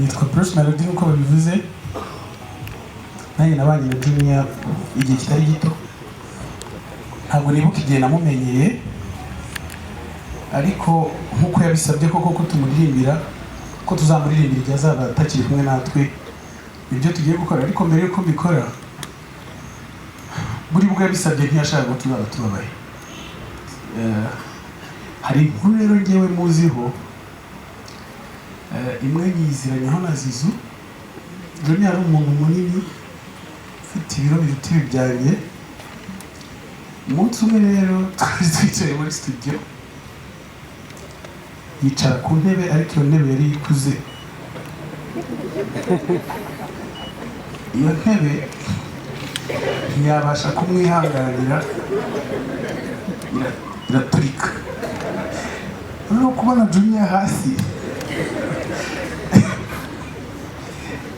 Nitwa Bruce Melody nk'uko babivuze. Nanjye nabanye na Junior igihe kitari gito. Ntabwo nibuka igihe namumenyeye, ariko nk'uko yabisabye koko ko tumuririmbira, ko tuzamuririmbira igihe azaba atakiri kumwe natwe, ibyo tugiye gukora. Ariko mbere y'uko mbikora, buri bwo yabisabye, ntiyashakaga ko tuzaba tubabaye. Hari inkuru rero ngewe muziho. Imwe nyiziranyeho na Zizu. Junior ari umuntu munini ufite ibiro biruta ibi byanjye. Umunsi umwe rero twari twicaye muri studio, yicara ku ntebe, ariko iyo ntebe yari ikuze. Iyo ntebe ntiyabasha kumwihanganira, iraturika. Noneho kubona Junior hasi.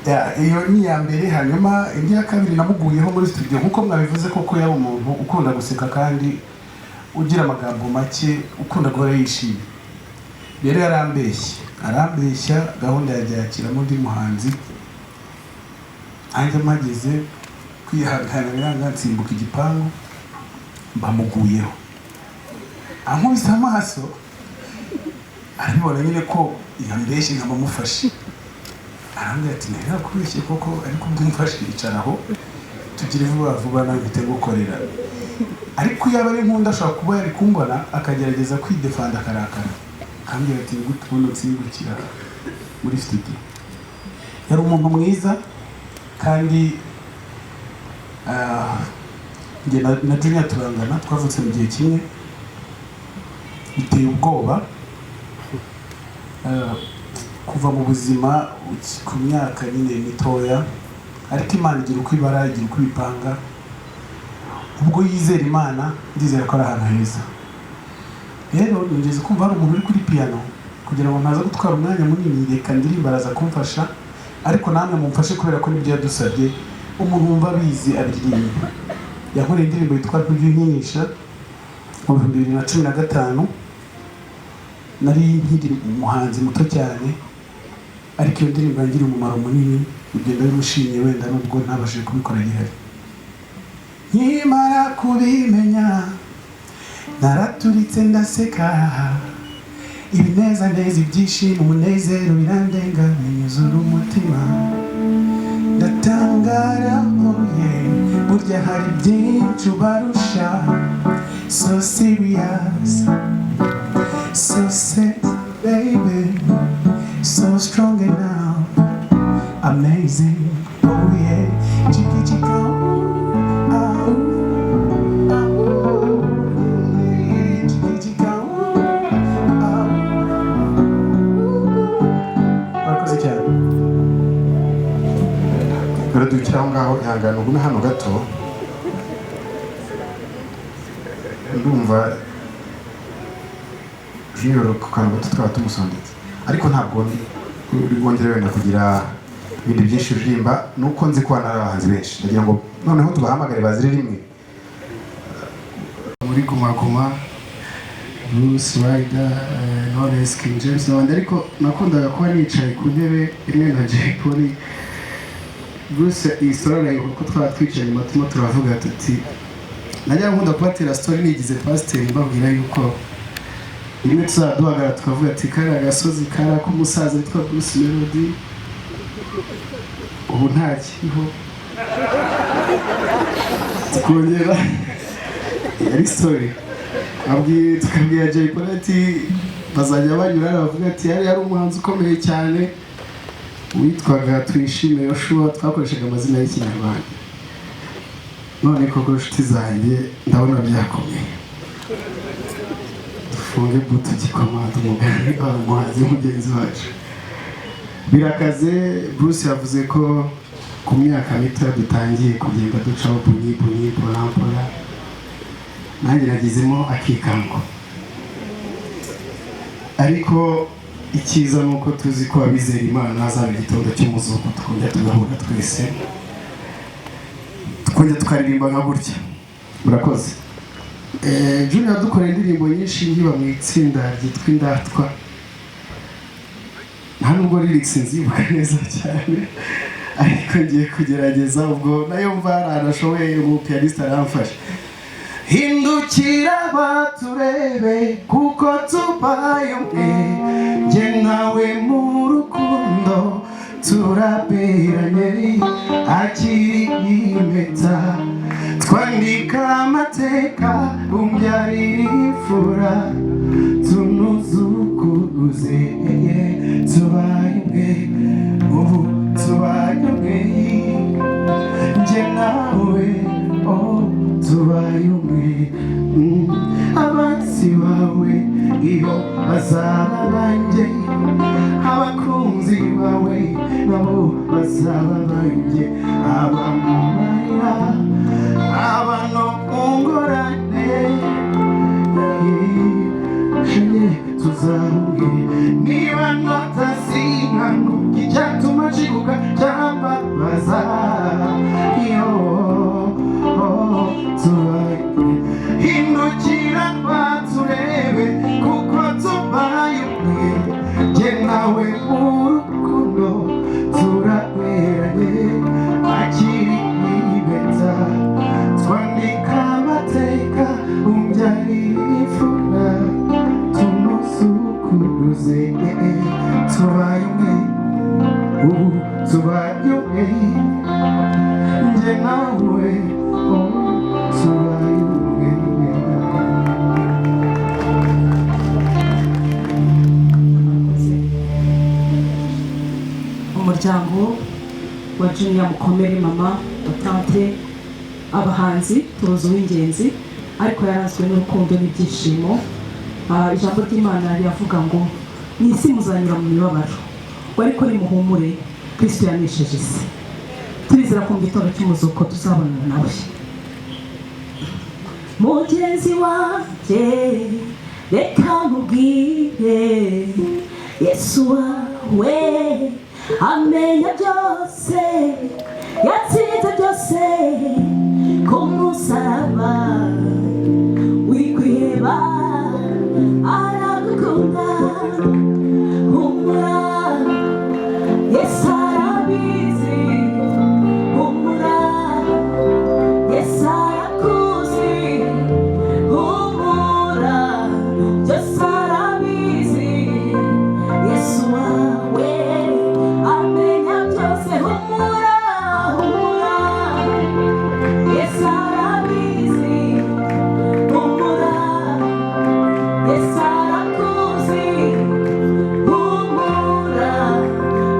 Ya, iyo ni iya mbere. Hanyuma indi ya kabiri, namuguyeho muri studio. Nk'uko mwabivuze koko, yaba umuntu ukunda guseka kandi ugira amagambo make, ukunda guhora yishimye. Rero yarambeshye, arambeshya, gahunda yanjye yakiramo undi muhanzi. Nanjye mpageze kwihangana biranga, nsimbuka igipangu, mbamuguyeho, ankubise amaso, arabibona nyine ko yambeshye, nkaba mufashe. Arambwira ati: "Nari nakubeshye koko, ariko ubwo umfashe, yicaraho tugire vuba vuba, nawe mpite ngukorera." Ariko iyo aba ari nkunda, ashobora kuba yari kumbona akagerageza kwidefanda, akarakara, akambwira ati: "Gute ubundi nsimbukira muri studio?" Yari umuntu mwiza kandi njye na Junior turangana, twavutse mu gihe kimwe. Biteye ubwoba kuva mu buzima ku myaka nyine mitoya, ariko Imana igira uko ibara, igira uko ibipanga. Ubwo yizera Imana, ndizera ko ari ahantu heza. Rero nigeze kumva hari umuntu uri kuri piano. Kugira ngo ntaza gutwara umwanya munini, reka ndirimba, araza kumfasha, ariko namwe mumfashe kubera ko nibyo yadusabye. Umuntu wumva abizi abiririmba. Yankoreye indirimbo yitwa "Ntujya Unkinisha" mu 2015. Nari nkiri umuhanzi muto cyane, ariko iyo ndirimbo yangiriye umumaro munini. Ugenda bimushimye wenda nubwo ntabashije kubikora gihari. Nkimara kubimenya naraturitse ndaseka, ibinezaneza, ibyishimo, umunezero birandenga, binyuzura umutima, ndatangara. Oye, burya hari byinshi ubarusha. So serious, so sexy baby, so strong and now amazing. Oh yeah, chiki chika ooh, ah, ooh, ah, ooh, yeah. Chiki chika ooh, ah, ooh. Murakoze cyane. Uradukira aho ngaho, ihangane ugume hano gato. Ndumva Junior ku kantu gato twaba tumusondetse, ariko ntabwo uri bwongere wenda kugira ibindi byinshi uririmba, nuko nzi ko hano hari abahanzi benshi. Ndagira ngo noneho tubahamagare bazire rimwe. Muri Guma Guma, Bruce Rider, Knowless, King James n'abandi, ariko nakundaga kuba nicaye ku ntebe imwe na Jay Polly. Bruce, iyi story arayibuka ko twaba twicaye inyuma turimo turavuga tuti, najya nkunda kubatera story nigize pasiteri, mbabwira yuko rimwe tuzaba duhagarara tukavuga ati: "Kariya gasozi kari ak'umusaza witwa Bruce Melody, ubu ntakiriho." Tukongera, yari story abwiye, tukabwira Jay Polly ati bazajya banyura hano bavuga ati yari umuhanzi ukomeye cyane witwaga Tuyishime Yoshua. Twakoreshaga amazina y'Ikinyarwanda. None koko inshuti zanjye, ndabona byakomeye. Dufunge butu gikomanda umugani wa muhanzi mugenzi wacu. Birakaze. Bruce yavuze ko ku myaka mito dutangiye kugenda ducaho bunyi bunyi, pola pola. Nanjye nagizemo akikango, ariko icyiza ni uko tuzi ko abizera Imana hazaba igitondo cy'umuzuko, tukongera tugahura twese, tukongera tukaririmba nka gutya. Murakoze. Junior dukoreye indirimbo nyinshi nkiba mu itsinda ryitwa Indatwa. Ntabwo Nta nubwo lyrics nzibuka neza cyane, ariko ngiye kugerageza. Ubwo nayo mva hari ahantu ashoboye, umupianiste aramfasha. Hindukira baturebe, kuko tubaye umwe, njye nawe mu rukundo turaberanye. Akiri impeta, twandika amateka, umbyarira imfura, tunuzukuruze. Tubaye umwe, ubu tubaye umwe, njye nawe, oh, tubaye umwe. Abanzi bawe iyo bazaba banjye, abakunzi bawe nabo bazaba banjye, aba mu marira, aba no mu ngorane, shenge tuzaba. Niba natasinkangu icyatuma nshiguka cyambabaza, iyo tubaye. Hindukira baturebe, kuko tubaye umwe, jye nawe urukundo turaberanye. Akiri impeta, twandika amateka, umbyarira imfura, tunuzukuruze. Tubaye umwe, ubu tubaye umwe, njye nawe, oh, tubaye umwe. Murakoze. Umuryango wa Junior, mukomere. Mama wa tante, abahanzi tuzi uw'ingenzi, ariko yaranzwe n'urukundo n'ibyishimo. Ijambo ry'Imana riravuga ngo mu isi muzanyura mu mibabaro, ngo ariko nimuhumure, Kristo yanesheje isi. Turizera ko mu gitondo cy'umuzuko tuzabonana nawe. Mugenzi wanjye, reka nkubwire, Yesu wawe amenya byose, yatsinze byose ku musaraba. Wikwiheba, aragukunda. Humura, Yesu arabizi. Humura, Yesu arakuzi. Humura, byose arabizi. Yesu wawe amenya byose. Humura, humura, Yesu arabizi. Humura, Yesu arakuzi. Humura,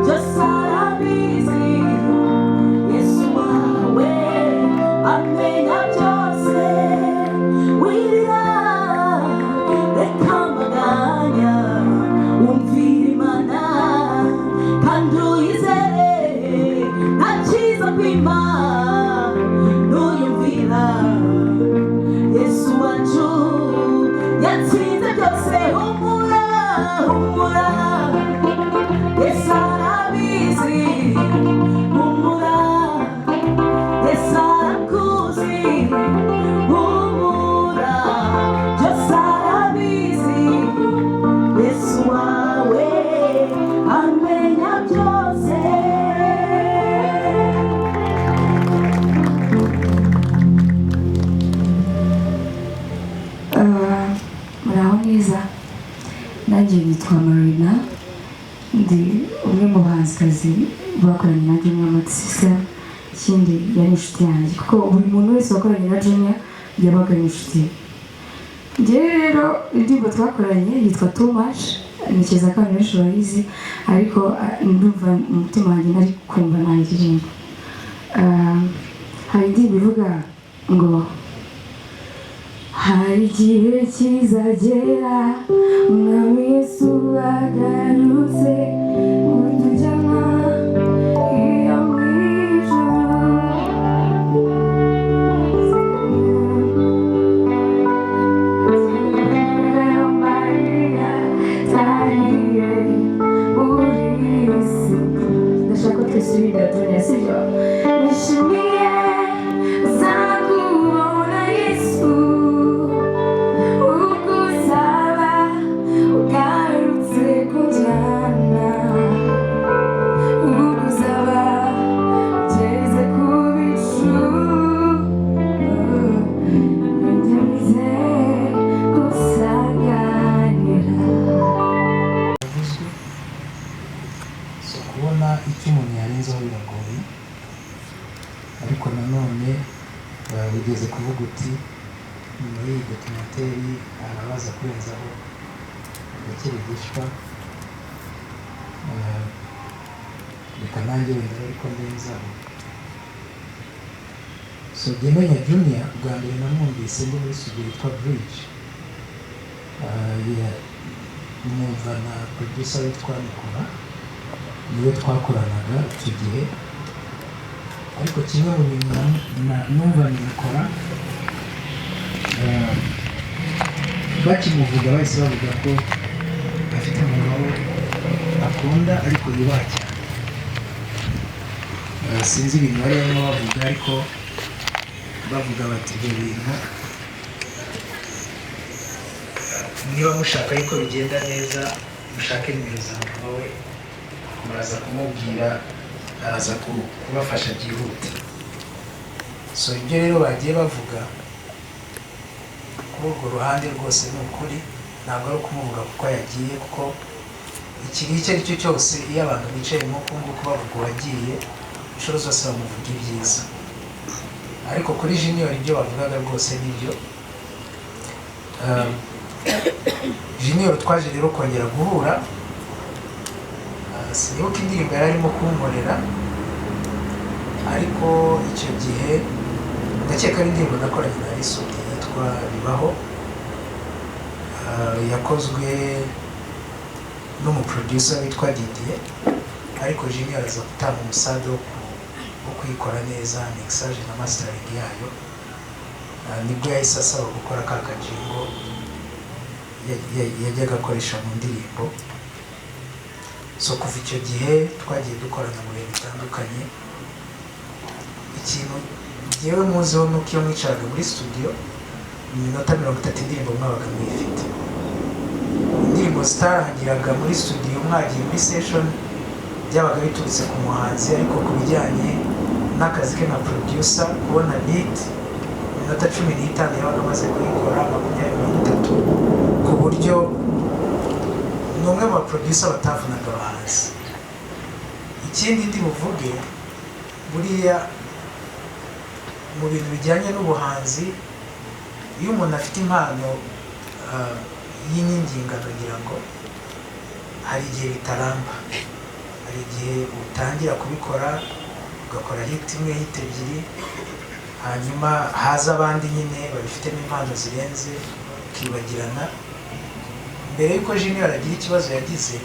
byose arabizi. Yesu wawe amenya byose. Wirira, reka amaganya, wumvira Imana kandi uyizere. Nta cyiza kwima nuyumvira. Yesu wacu yatsinze byose. Humura, humura, Yesu arabizi. Humura, Yesu arakuzi. Humura, byose arabizi. Yesu wawe amenya byose. Muraho neza. Nanjye nitwa Marina, ndi umwe mu bahanzikazi bakoranye na Junior Multisystem. Ikindi, yari inshuti yanjye, kuko buri muntu wese wakoranye na Junior yabaga ari inshuti ye. Njyewe rero indirimbo twakoranye yitwa Too Much. Ntekereza ko abantu benshi bayizi, ariko ndumva mu mutima wanjye nari kumva nayiririmba. Hari indirimbo ivuga ngo hari igihe kizagera Umwami Yesu agarutse kutujyana iyo mu ijuru. Mariya tahiye muri iyi si. Ndashaka ko twese Junior, sibyo? Nishimiye uzakubona Yesu, ubwo uzaba ugarutse kunjyana. Kubona icyo umuntu yarenzaho biragoye, ariko nanone wigeze kuvuga uti nyuma y'iyi documentary hari abaza kurenzaho agakirigishwa. Reka nanjye wenda ariko ndenzaho. So jye menya Junior bwa mbere namwumvise ndi muri studio yitwa Bridge. Mwumva na producer witwa Nicola, niwe twakoranaga icyo gihe. Ariko kimwe mu bintu numva Nicola, bakimuvuga bahise bavuga ko afite mama we akunda ariko yubaha cyane. Sinzi ibintu bari barimo bavuga, ariko bavuga bati ibyo bintu niba mushaka yuko bigenda neza, mushake nimero za mama we, muraza kumubwira, araza kubafasha byihute. So ibyo rero bagiye bavuga kuri urwo ruhande rwose ni ukuri, ntabwo ari ukumuvuga kuko yagiye, kuko ikintu icyo ari cyo cyose iyo abantu bicaye nk'uku nguku bavuga uwagiye, inshuro zose bamuvuga ibyiza. Ariko kuri Junior ibyo bavugaga rwose nibyo. Junior twaje rero kongera guhura, sinibuka indirimbo yari arimo kunkorera, ariko icyo gihe ndakeka ari indirimbo nakoranye na Ally Soudy yitwa Bibaho. Yakozwe n'umuproducer witwa Didier, ariko Junior aza gutanga umusada wo kuyikora neza, mixage na mastering yayo. Nibwo yahise asaba gukora ka kajingle yajyaga akoresha mu ndirimbo. So kuva icyo gihe twagiye dukorana mu bihe bitandukanye. Ikintu njyewe muziho ni uko iyo mwicaraga muri studio, mu minota 30 indirimbo mwabaga muyifite. Indirimbo zitarangiraga muri studio mwagiye muri session byabaga biturutse ku muhanzi, ariko ku bijyanye n'akazi ke nka producer, kubona beat iminota 15 yabaga amaze kuyikora, 20, 30, ku buryo ni umwe mu baproducer batavunaga abahanzi. Ikindi ndi buvuge, buriya mu bintu bijyanye n'ubuhanzi, iyo umuntu afite impano y'inyingingano, ngira ngo hari igihe bitaramba. Hari igihe utangira kubikora, ugakora hit imwe, hit ebyiri, hanyuma haza abandi nyine babifitemo impano zirenze, ukibagirana. Mbere y'uko Junior agira ikibazo yagize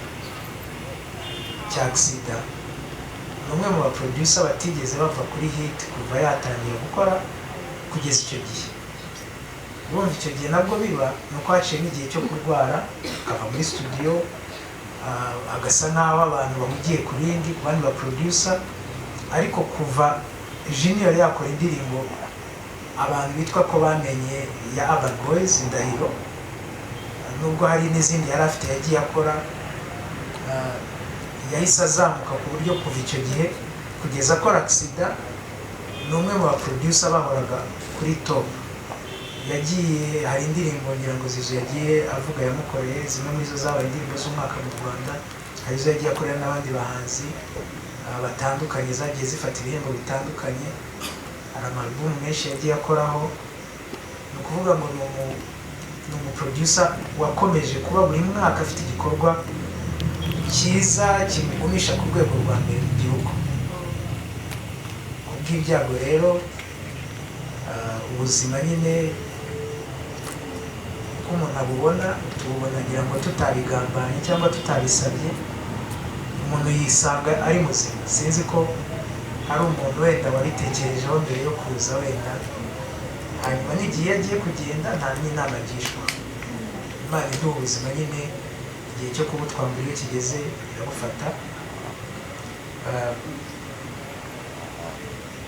cya accident, ni umwe mu baproducer batigeze bava kuri hit kuva yatangira gukora kugeza icyo gihe. Urumva icyo gihe nabwo biba ni uko haciyemo igihe cyo kurwara, akava muri studio, agasa nk'aho abantu bamugiye ku bindi, ku bandi baproducer. Ariko kuva Junior yakora indirimbo abantu bitwa ko bamenye ya Urban Boys, Indahiro, nubwo hari n'izindi yari afite yagiye akora, yahise azamuka ku buryo kuva icyo gihe kugeza akora accident ni umwe mu baproducer bahoraga kuri top. Yagiye, hari indirimbo ngira ngo Zizo yagiye avuga yamukoreye, zimwe muri zo zabaye indirimbo z'umwaka mu Rwanda. Hari izo yagiye akorera n'abandi bahanzi batandukanye zagiye zifata ibihembo bitandukanye. Hari ama album menshi yagiye akoraho. Ni ukuvuga ngo ni umuproducer wakomeje kuba buri mwaka afite igikorwa cyiza kimugumisha ku rwego rwa mbere mu gihugu. Ku bw'ibyago rero, ubuzima nyine uko umuntu abubona, tububona ngira ngo tutabigambanye cyangwa tutabisabye, umuntu yisanga ari muzima. Sinzi ko hari umuntu wenda wabitekerejeho mbere yo kuza wenda, hanyuma n'igihe iyo agiye kugenda nta n'inama agishwa. Imana iduha ubuzima nyine, igihe cyo kubutwambura iyo kigeze irabufata.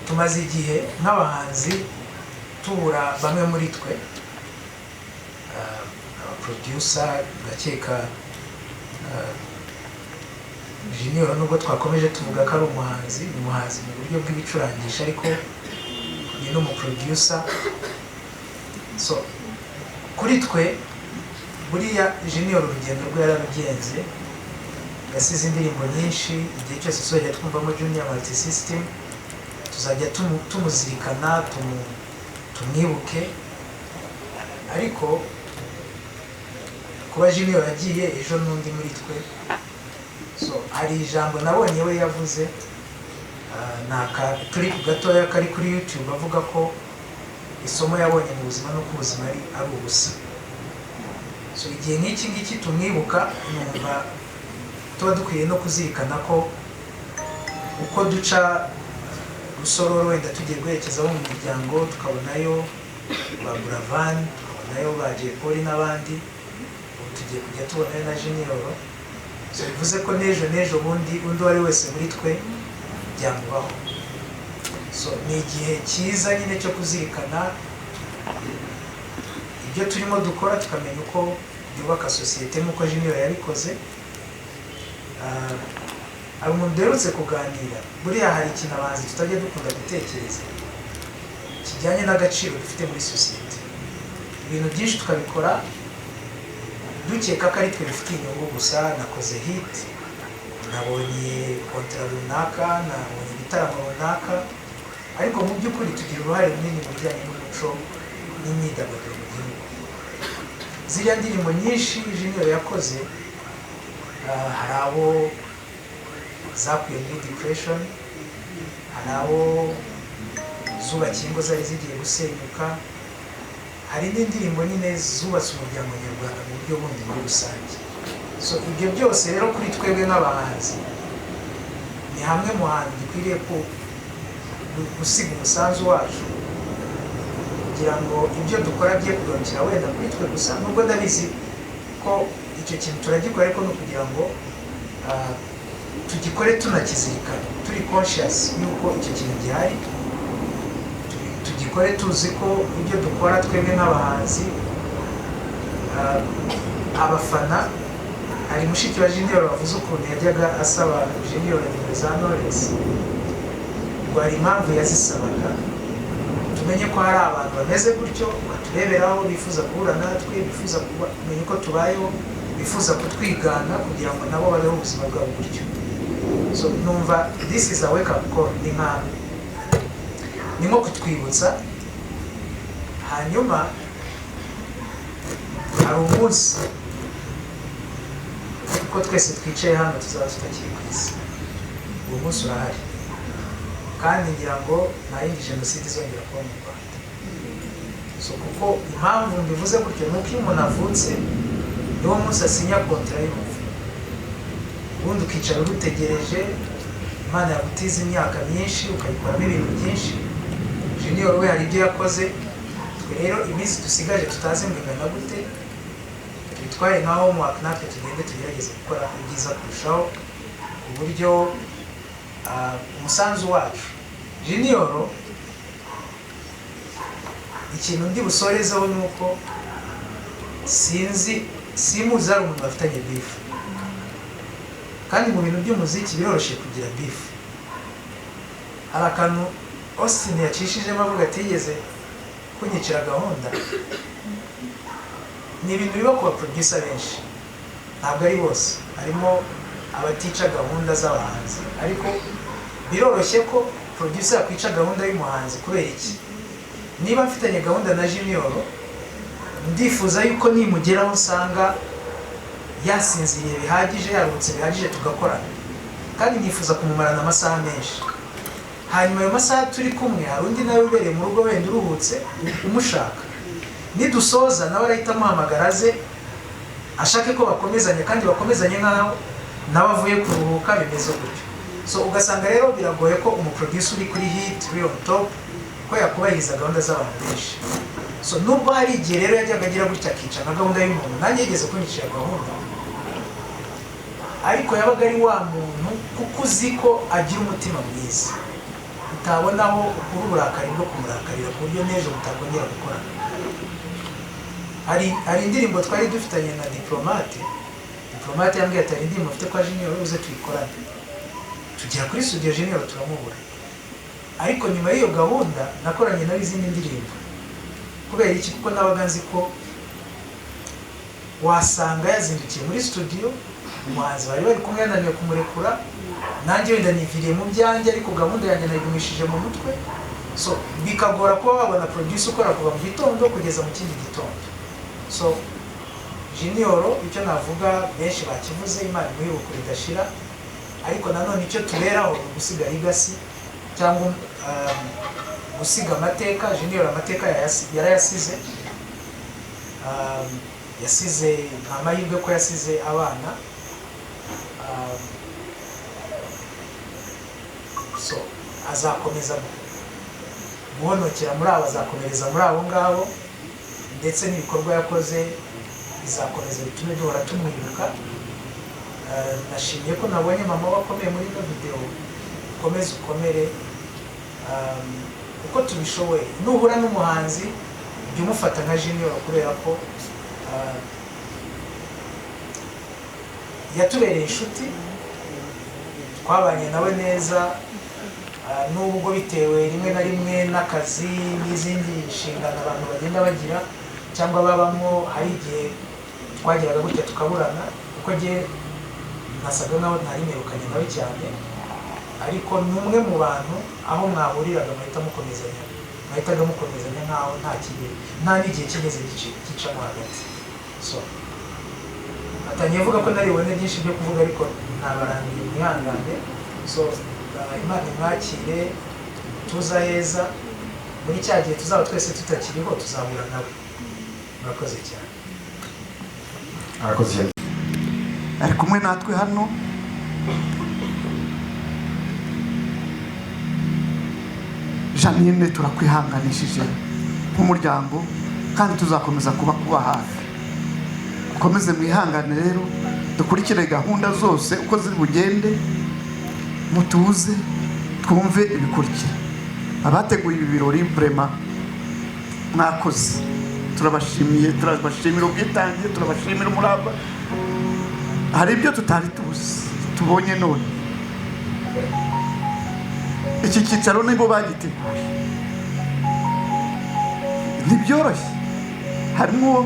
Tumaze igihe nk'abahanzi tubura bamwe muri twe, abaproducer. Ndakeka Junior, nubwo twakomeje tuvuga ko ari umuhanzi, ni umuhanzi mu buryo bw'ibicurangisho, ariko ni n'umuproducer. So kuri twe buriya Junior urugendo rwe yararugenze. Yasize indirimbo nyinshi. Igihe cyose tuzajya twumvamo Junior Multisystem, tuzajya tumuzirikana, tumwibuke. Ariko kuba Junior yagiye, ejo n'undi muri twe. So hari ijambo nabonye we yavuze, ni aka clip gatoya kari kuri YouTube, avuga ko isomo yabonye mu buzima ni uko ubuzima ari ubusa. So igihe nk'iki ngiki tumwibuka, numva tuba dukwiye no kuzirikana ko uko duca Rusororo, wenda tugiye guherekezaho mu miryango, tukabonayo ba Buravan, tukabonayo ba Jay Polly n'abandi, ubu tugiye kujya tubonayo na Junior. So bivuze ko n'ejo n'ejo bundi undi uwo ari wese muri twe byamubaho. So ni igihe cyiza nyine cyo kuzirikana ibyo turimo dukora, tukamenya uko byubaka sosiyete nk'uko Junior yabikoze. Hari umuntu duherutse kuganira, buriya hari ikintu abahanzi tutajya dukunda gutekereza kijyanye n'agaciro dufite muri sosiyete. Ibintu byinshi tukabikora dukeka ko ari twe bifitiye inyungu gusa: nakoze hit, nabonye kontara runaka, nabonye ibitaramo runaka. Ariko mu by'ukuri tugira uruhare runini mu bijyanye n'umuco n'imyidagaduro mu gihugu. Ziriya ndirimbo nyinshi Junior yakoze, hari abo zakuye muri depression, hari abo zubakiye ingo zari zigiye gusenyuka, hari n'indirimbo nyine zubatse umuryango nyarwanda mu buryo bundi muri rusange. So ibyo byose rero kuri twebwe nk'abahanzi ni hamwe mu hantu dukwiriye gusiga umusanzu wacu, kugira ngo ibyo dukora bye kugarukira wenda kuri twe gusa, nubwo ndabizi ko icyo kintu turagikora, ariko ni ukugira ngo tugikore tunakizirikana, turi conscious y'uko icyo kintu gihari. Tugikore tuzi ko ibyo dukora twebwe nk'abahanzi, abafana, hari mushiki wa Junior wavuze ukuntu yajyaga asaba Junior nimero za Knowless, ngo hari impamvu yazisabaga. Tumenye ko hari abantu bameze gutyo batureberaho, bifuza guhura natwe, bifuza kumenya uko tubayeho, bifuza kutwigana kugira ngo nabo babeho ubuzima bwabo gutyo. So numva this is a wake up call, ni nko kutwibutsa. Hanyuma hari umunsi uko twese twicaye hano tuzaba tutakiri ku isi. Uwo munsi urahari, kandi ngira ngo nta yindi jenoside izongera kuba mu Rwanda. So kuko impamvu mbivuze gutyo ni uko iyo umuntu avutse, niwo munsi asinya kontara y'urupfu. Ubundi ukicara urutegereje, Imana yagutiza imyaka myinshi ukayikoramo ibintu byinshi. Junior we hari ibyo yakoze. Twe rero iminsi dusigaje tutazi ngo ingana gute, tubitware nka homework, natwe tugende tugerageze gukora ibyiza kurushaho, ku buryo umusanzu wacu. Junior, ikintu ndi busorezeho ni uko sinzi, simuzi hari umuntu bafitanye beef, kandi mu bintu by'umuziki biroroshye kugira beef. Hari akantu Austin yacishijemo avuga ati yigeze kunyicira gahunda. Ni ibintu biba ku baproducer benshi, ntabwo ari bose, harimo abatica gahunda z'abahanzi, ariko biroroshye ko producer yakwica gahunda y'umuhanzi. Kubera iki? Niba mfitanye gahunda na Junior, ndifuza yuko nimugeraho nsanga yasinziriye bihagije, yaruhutse bihagije, tugakorana, kandi nifuza kumumarana amasaha menshi. Hanyuma ayo masaha turi kumwe, hari undi nawe ubereye mu rugo wenda uruhutse umushaka. Nidusoza nawe arahita amuhamagara aze ashake ko bakomezanya, kandi bakomezanye nk'aho nawe avuye kuruhuka, bimeze gutyo. So ugasanga rero biragoye ko umuproducer uri kuri hit, uri on top, ko yakubahiriza gahunda z'abantu benshi. So nubwo hari igihe rero yajyaga agira gutya akica nka gahunda y'umuntu, nanjye yigeze kunyicira gahunda, ariko yabaga ari wa muntu kuko uzi ko agira umutima mwiza, utabonaho ukura uburakari bwo kumurakarira, ku buryo n'ejo mutakongera gukorana. Hari indirimbo twari dufitanye na Diplomate. Diplomate yambwiye ati: "Hari indirimbo mfite kwa Junior, uze tuyikorane." Tugera kuri studio, Junior turamubura. Ariko nyuma y'iyo gahunda nakoranye nawe izindi ndirimbo. Kubera iki? Kuko nabaga nzi ko wasanga yazindukiye muri studio. Umuhanzi bari bari kumwe yananiwe kumurekura, nanjye wenda niviriye mu byanjye, ariko gahunda yanjye nayigumishije mu mutwe. So bikagora kuba wabona producer ukora kuva mu gitondo kugeza mu kindi gitondo. So Junior, icyo navuga, benshi bakivuze, Imana imuhe iruhuko ridashira. Ariko nanone icyo tuberaho ni ugusiga legacy cyangwa gusiga amateka. Junior amateka yarayasize. Yasize nta mahirwe ko yasize abana. So azakomeza guhonokera muri abo, azakomereza muri abo ngabo, ndetse n'ibikorwa yakoze bizakomeza bitume duhora tumwibuka. Nashimye ko nabonye mama we akomeye muri ino video. Ukomeze ukomere. Uko tubishoboye, nuhura n'umuhanzi jya umufata nka Junior, kubera ko yatubereye inshuti, twabanye nawe neza, nubwo bitewe rimwe na rimwe n'akazi n'izindi nshingano abantu bagenda bagira cyangwa babamo, hari igihe twageraga gutya tukaburana, kuko njye nasaga nkaho ntari mperukanye nawe cyane. Ariko ni umwe mu bantu aho mwahuriraga muhita mukomezanya, mwahitaga mukomezanya nkaho nta kigihe, nta n'igihe kigeze gicamo hagati. So atangiye avuga ko nari bubone byinshi byo kuvuga, ariko nabarangiye, mwihangane. So Imana imwakire tuza heza. Muri cya gihe tuzaba twese tutakiriho, tuzahura nawe. Murakoze cyane. Arakoze cyane. Ari kumwe natwe hano. Janine, turakwihanganishije nk'umuryango kandi tuzakomeza kuba hafi. Mukomeze mwihangane rero, dukurikire gahunda zose uko ziri bugende, mutuze twumve ibikurikira. Abateguye ibi birori, vraiment mwakoze, turabashimiye, turabashimira ubwitange, turabashimira umurava. Hari ibyo tutari tuzi tubonye none. Iki cyicaro nibo bagiteguye, ntibyoroshye. Harimo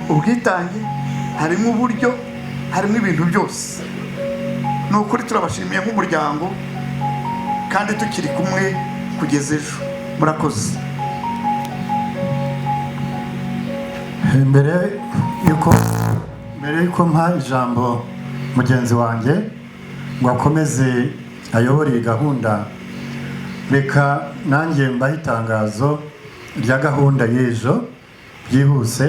ubwitange, harimo uburyo, harimo ibintu byose. Ni ukuri turabashimiye nk'umuryango kandi tukiri kumwe kugeza ejo. Murakoze. Mbere yuko mpa ijambo mugenzi wanjye ngo akomeze ayobore iyi gahunda, reka nanjye mbahe itangazo rya gahunda y'ejo byihuse.